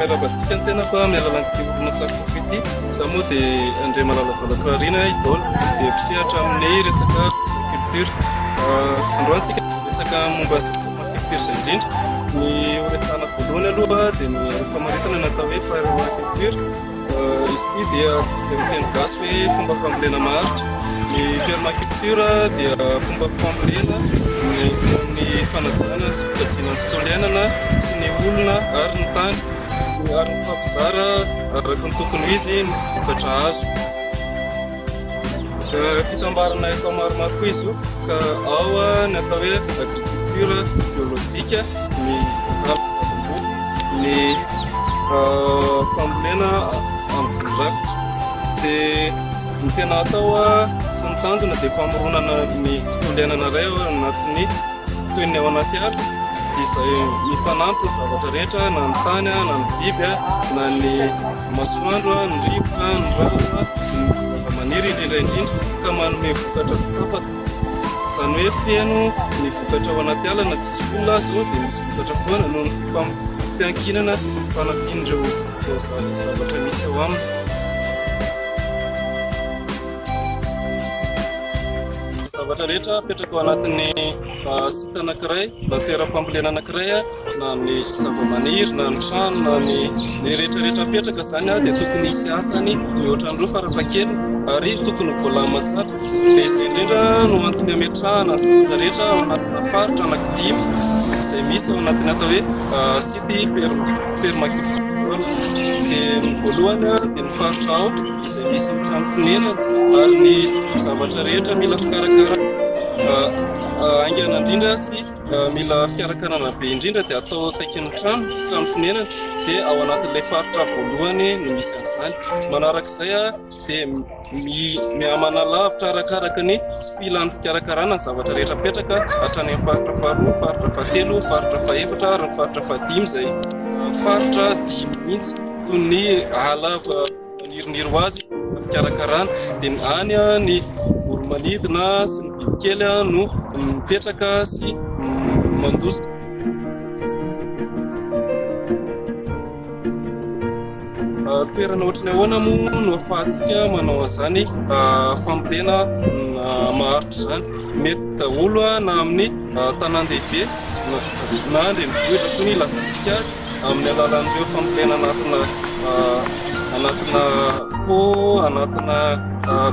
Miarahaba antsika ny tenako amin'ny alalan'ity horonantsary fofo ity. Izaho moa dia Andriamalala Valakirarina Idole, dia mpisehatra amin'ny resaka culture. Androany tsika resaka momba ny permaculture izay indrindra. Ny horesahana voalohany aloha dia ny famaritana ny atao hoe permaculture. Izy ity dia amin'ny teny gasy hoe fomba fambolena maharitra. Ny permaculture dia fomba fambolena ny fanajana sy fikajiana ny tontolo iainana sy ny olona ary ny tany ary mifampizara araka ny tokony ho izy ny vokatra azo. Fitambarana efa maromaro koa izy io ka ao ny atao hoe agriculture biolojika, ny ny fambolena amin'ny voly rakotra. Dia ny tena atao sy ny tanjona dia famoronana ny tontolo iainana iray ao anatin'ny toy ny ao anaty ala izay mifanampy ny zavatra rehetra na ny tany na ny biby na ny masoandro, ny rivotra, ny rano, ny zavamaniry indrindra indrindra ka manome vokatra tsy tapaka. Izany hoe feno ny vokatra ao anaty ala na tsisy olona aza eo dia misy vokatra foana noho ny fifampiankinana sy fifanampian'ireo zavatra misy ao aminy. Ny zavatra rehetra apetraka ao anatin'ny site anankiray na toeram-pambolena anankiray na ny zavamaniry na ny trano na ny ny rehetra rehetra apetraka izany dia tokony hisy asany mihoatra ny roa farafahakeliny ary tokony ho voalamina tsara. Dia izay indrindra no antony ametrahana ny zavatra rehetra ao anatina faritra anankidimy izay misy ao anatin'ny atao hoe site permaculture. Dia ny voalohany dia ny faritra ao izay misy ny trano fonenana ary ny zavatra rehetra mila fikarakarana haingana indrindra sy mila fikarakarana be indrindra dia atao akaikin'ny trano, trano fonenana dia ao anatin'ilay faritra voalohany no misy an'izany. Manarak'izay dia mihamanalavitra arakaraka ny tsy filan'ny fikarakarana ny zavatra rehetra apetraka hatrany amin'ny faritra faharoa, faritra fahatelo, faritra fahefatra ary ny faritra fahadimy izay faritra dimy mihitsy toy ny ala maniriniry ho azy fikarakarana dia any ny voromanidina sy ny bibikely no mipetraka sy mandositra. Toerana ohatry ny ahoana moa no ahafahantsika manao an'izany fambolena maharitra izany? Mety daholo na amin'ny tanàn-dehibe na an-drenivohitra koa ny ilazantsika azy amin'ny alalan'ireo fambolena anatina anatina pot, anatina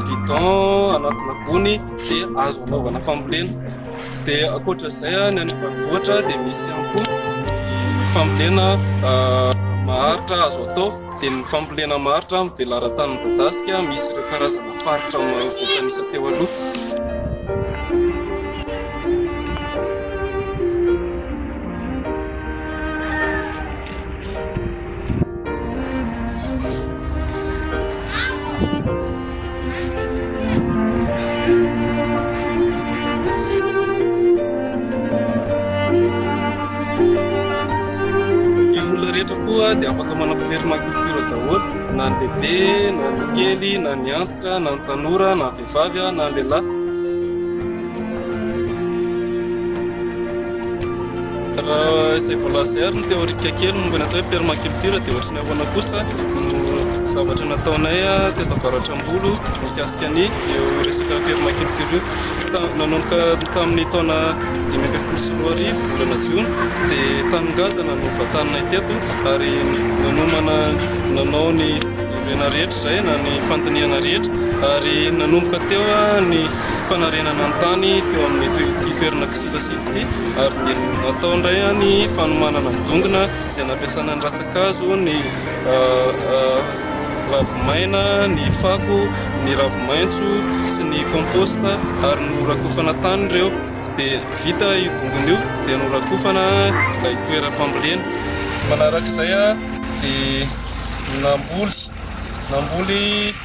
bidon, anatina gony dia azo anaovana fambolena. Dia ankoatra izay, ny any ambanivohitra dia misy ihany koa ny fambolena maharitra azo atao. Dia ny fambolena maharitra amin'ny velaran-tany midadasika misy ireo karazana faritra voatanisa teo aloha. Ny olona rehetra koa dia afaka manao permaculture daholo, na ny lehibe, na ny kely, na ny antitra, na ny tanora, na ny vehivavy, na ny lehilahy. Raha izay voalaza izay ary ny théorique kely momba ny atao hoe permaculture dia ohatry ny ahoana kosa no zavatra nataonay teto Avaratrambolo mikasika ny io resaka permaculture io. Nanomboka tamin'ny taona 2015 volana jona dia tany ngazana no vantaninay teto ary nanomana nanao ny fijerena rehetra izay na ny fandinihana rehetra ary nanomboka teo ny fanarenana ny tany teo amin'ity toerana kisilasila ity ary dia natao indray ny fanomanana ny dongona izay nampiasana ny rantsan-kazo, ny ravi-maina, ny fako, ny ravi-maitso sy ny compost ary norakofana tany ireo dia vita io dongona io dia norakofana ilay toeram-pambolena. Manarak'izay dia namboly namboly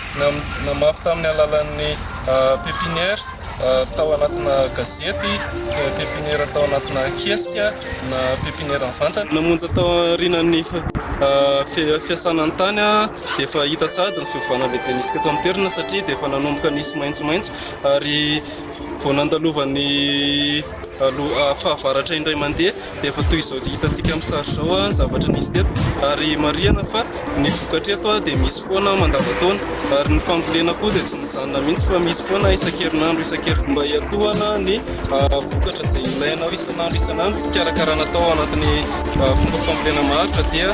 namafy tamin'ny alalan'ny pépinière tao anatina gazety, pépinière tao anatina kesika na pépinière mivantana. Namonjy tao aorianan'ny fiasana ny tany dia efa hita sahady ny fiovana lehibe nisy teto amin'ny toerana satria dia efa nanomboka nisy maitsomaitso ary Vao nandalovan'ny fahavaratra indray mandeha dia efa toy izao hitantsika amin'ny sary izao ny zavatra nisy teto. Ary marihana fa ny vokatra eto dia misy foana mandavantaona ary ny fambolena koa dia tsy mijanona mihitsy fa misy foana isan-kerinandro isan-kerinandro mba hiantohana ny vokatra izay ilainao isan'andro isan'andro. Fikarakarana atao anatin'ny fomba fambolena maharitra dia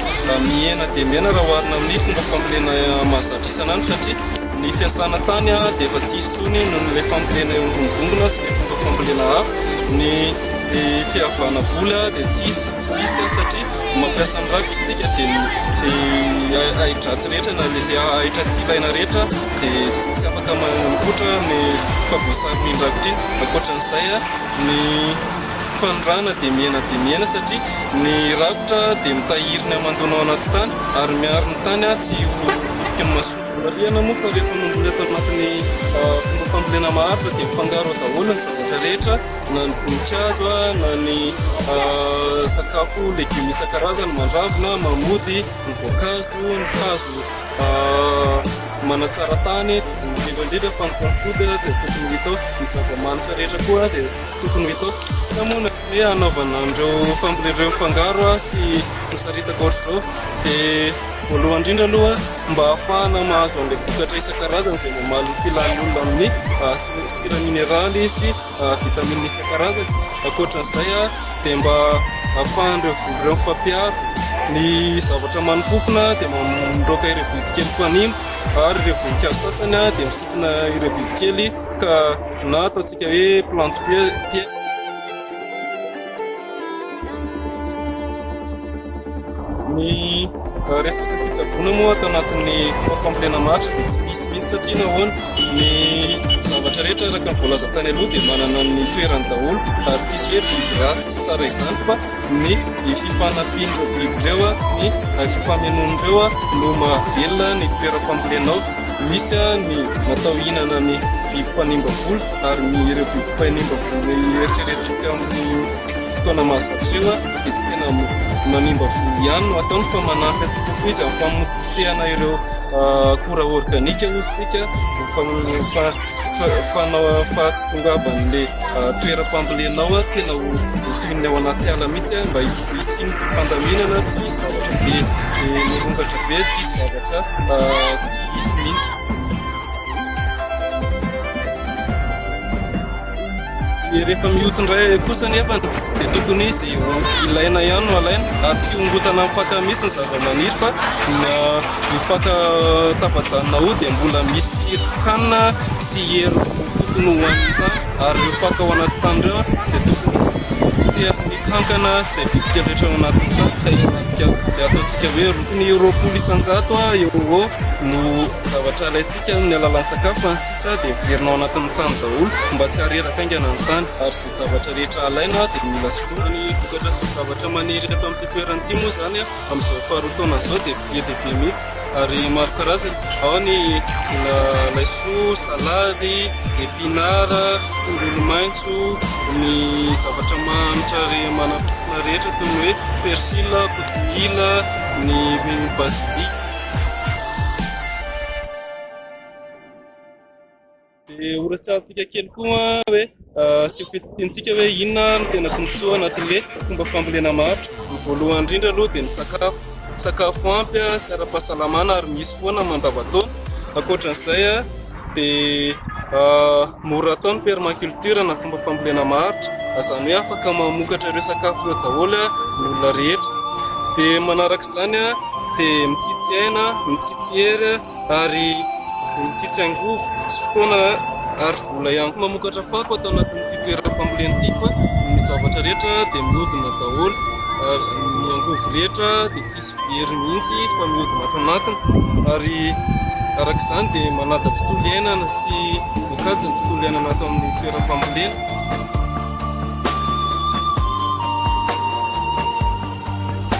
mihena dia mihena raha oharina amin'ny fomba fambolena mahazatra isan'andro satria ny fiasana tany dia efa tsy hisy intsony noho ilay fambolena eo ambony dongona sy ilay fomba fambolena hafa. Ny fiavana vola dia tsy hisy, tsy misy satria mampiasa ny rakitra isika dia ny ahi-dratsy rehetra na ilay ahitra tsy ilaina rehetra dia tsy afaka mipoitra ny fa voasaron'iny rakitra iny. Ankoatran'izay, ny fanondrahana dia mihena dia mihena satria ny rakotra dia mitahiry ny hamandoana ao anaty tany ary miaro ny tany tsy ho potiky ny masoandro. Marihana moa fa rehefa mamboly ato anatin'ny fomba fambolena maharitra dia mifangaro ao daholo ny zavatra rehetra na ny voninkazo na ny sakafo legioma isan-karazany mandravina, mamody, ny voankazo, ny hazo manatsara tany, indrindra indrindra fa ny fanafody dia tokony ho hita ao, ny zava-manitra rehetra koa dia tokony ho hita ao. Inona moa no hoe hanaovana an'ireo fambolena ireo mifangaro sy misaritaka ohatr'izao dia voalohany indrindra aloha mba hahafahana mahazo an'ilay vokatra isan-karazany izay mamaly ny filan'ny olona amin'ny sira mineraly sy vitamine isan-karazany. Ankoatran'izay dia mba ahafahan'ireo voly ireo mifampiaro. Ny zavatra mani-pofona dia mandroaka ireo bibikely mpanimba ary ireo voninkazo sasany dia misintona ireo bibikely ka na ataontsika hoe plante piège. Ny resaka fitsaboana moa ato anatin'ny fomba fambolena maharitra dia tsy misy mihitsy satria nahoana? Ny zavatra rehetra araka ny voalaza tany aloha dia manana ny toerany daholo ary tsisy hoe biby ratsy sy tsara izany fa ny fifanampian'ireo biby ireo sy ny fifamenoan'ireo no mahavelona ny toeram-pambolenao. Misy ny natao hihinana ny biby mpanimba voly ary ny ireo biby mpanimba voly eritreretintsika amin'ny fotoana mahazatra io dia tsy tena manimba voly ihany no ataony fa manampy antsika koa izy amin'ny famotehana ireo akora organika hozy tsika fahatongavan'le toeram-pambolenao tena ho toy ny ao anaty ala mihitsy mba hisian'ny fifandaminana, tsy hisy zavatra be mirongatra be, tsy hisy zavatra tsy hisy mihitsy. Rehefa mioty indray kosa anefa dia tokony izay ilaina ihany no alaina ary tsy hongotana amin'ny faka mihitsy ny zavamaniry fa ny faka tafajanona ao dia mbola misy tsiron-kanina sy hery tokony ho an'ny tany ary ireo faka ao anaty tany ireo dia tokony potehan'ny kankana sy izay bibikely rehetra ao anatin'ny tany ka hivadika dia ataontsika hoe ny 20% eo ho eo no zavatra alaintsika amin'ny alalan'ny sakafo fa ny sisa dia miverina ao anatin'ny tany daholo mba tsy hareraka haingana ny tany ary izay zavatra rehetra alaina dia mila soloina. Ny vokatra sy ny zavatra maniry eto amin'ity toerana ity moa izany amin'izao faharoa taona izao dia be dia be mihitsy ary maro karazany, ao ny laisoa, salady, epinard, tongolo maitso, ny zavatra manitra manam-pofona rehetra toy ny hoe persil, kotomila, ny basilic. Dia horesahantsika kely koa hoe sy ho fintintsika hoe inona no tena tombontsoa anatin'ilay fomba fambolena maharitra. Ny voalohany indrindra aloha dia ny sakafo. Sakafo ampy sy ara-pahasalamana ary misy foana mandavantaona. Ankoatran'izay dia mora atao ny permaculture na fomba fambolena maharitra, izany hoe afaka mamokatra ireo sakafo ireo daholo ny olona rehetra. Dia manaraka izany dia mitsitsy aina, mitsitsy hery ary mitsitsy angovo sy fotoana ary vola ihany koa. Mamokatra fako ato anatin'ity toeram-pambolena ity fa ny zavatra rehetra dia mihodina daholo ary ny angovo rehetra dia tsisy very mihitsy fa mihodina ato anatiny ary araka izany dia manaja tontolo iainana sy mikajy ny tontolo iainana ato amin'ny toeram-pambolena.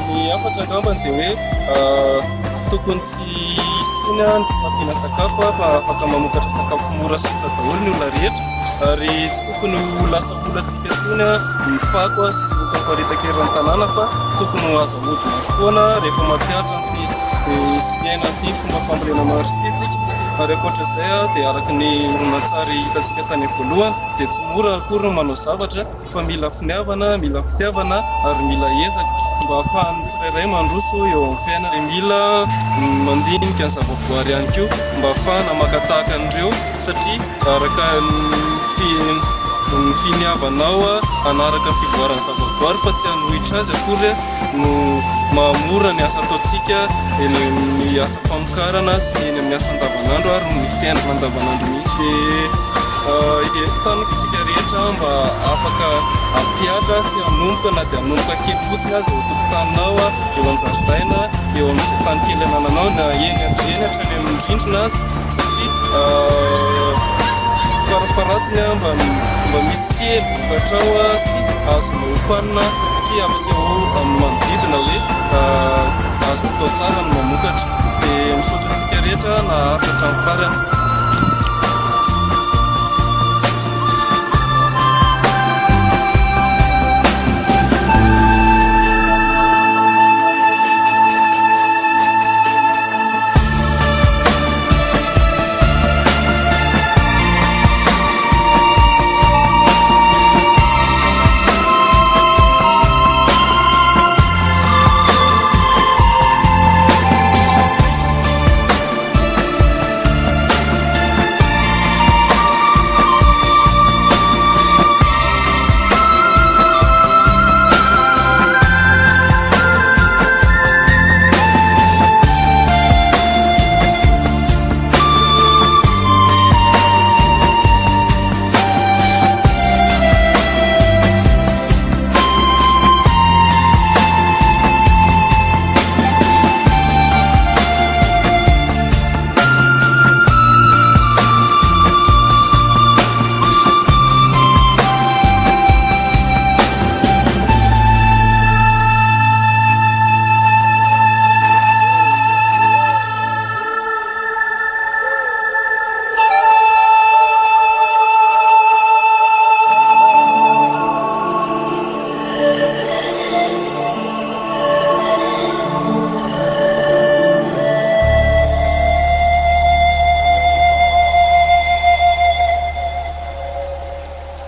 Ny hafatra angambany dia hoe tokony tsy hisy intsony ny tsy fahampiana sakafo fa afaka mamokatra sakafo mora sy tsotra daholo ny olona rehetra ary tsy tokony ho lasa olantsika intsony ny fako sy ny loto miparitaka eran'ny tanàna fa tokony ho azo ahodina foana rehefa mampihatra an'ity sy miaina an'ity fomba fambolena maharitra ity isika. Ary ankoatra izay dia araka ny horonantsary hitantsika tany am-voalohany dia tsy mora akory ny manao zavatra fa mila finiavana, mila fitiavana ary mila ezaka mba ahafahan'ny tsirairay mandroso eo amin'ny fiainana. Dia mila mandinika ny zavaboary ihany koa mba ahafahana maka tahaka an'ireo satria araka ny finiavanao hanaraka ny fivoaran'ny zavaboary fa tsy hanohitra azy akory no mahamora ny asa ataontsika eny amin'ny asa famokarana sy ny eny amin'ny asa andavanandro ary ny fiainana andavanandro mihitsy. Dia entaniko isika rehetra mba afaka hampihatra sy hanomboka na dia hanomboka kely fotsiny aza eo an-tokotaninao, eo an-jaridaina, eo amin'izay tany kely anananao na eny eny hatrany amin'ny rindrina aza satria farafaharatsiny mba mba misy kely vokatrao sy azonao ofanina sy ampiseho amin'ny manodidina hoe azo atao tsara ny mamokatra. Dia misaotra antsika rehetra naharitra hatramin'ny farany.